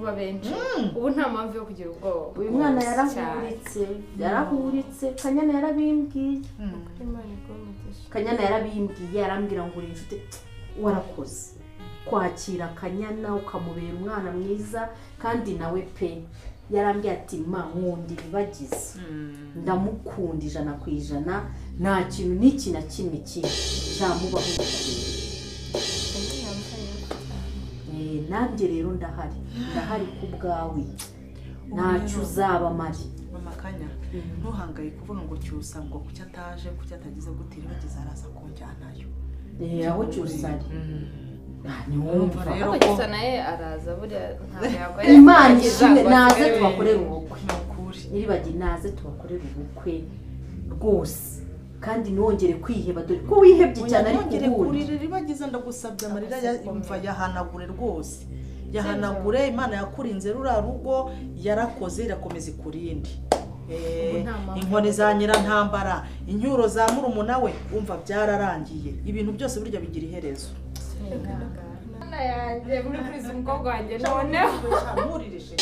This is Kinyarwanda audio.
kuba benshi. Ubu nta mpamvu yo kugira ubwoba. Uyu mwana Cyane. yarahuritse, yarahuritse. Kanyana yarabimbwiye. Imana iguhe umugisha. Kanyana yarabimbwiye, arambwira ngo uri inshuti, warakoze kwakira Kanyana, ukamubera umwana mwiza. Kandi nawe pe, yarambwiye ati: "Ma, nkunda Iribagiza, ndamukunda 100%, nta kintu n'iki na kimwe kibi cyamubaho." Kanyana yambaye cyane. Nanjye rero ndahari, ndahari ku bwawe, ntacyo uzaba mari. Mama Kanya, ntuhangayike kuvuga ngo Cyusa ngo kuki ataje, kuki atagize gute. Iribagiza araza kunjyanayo. Aho Cyusa ari ntiwumva. Rero Ariko Cyusa naye araza buriya, ntabwo yakora. Imana ishimwe, naze tubakorere ubukwe. Ni ukuri. Iribagiza, naze tubakorere ubukwe rwose, kandi ntiwongere kwiheba, dore ko wihebye cyane, ariko Ntongere ubundi kurira. Iribagiza, ndagusabye, amarira yumva yahanagure rwose, yahanagure. Imana yakurinze ruriya rugo, yarakoze, irakomeza ikurinde. Ubu nta mpamvu. Inkoni za nyirantambara, incyuro za murumuna we, wumva byararangiye. Ibintu byose burya bigira iherezo. Mwana yanjye, muri kuriza umukobwa wanjye noneho. Nturirije.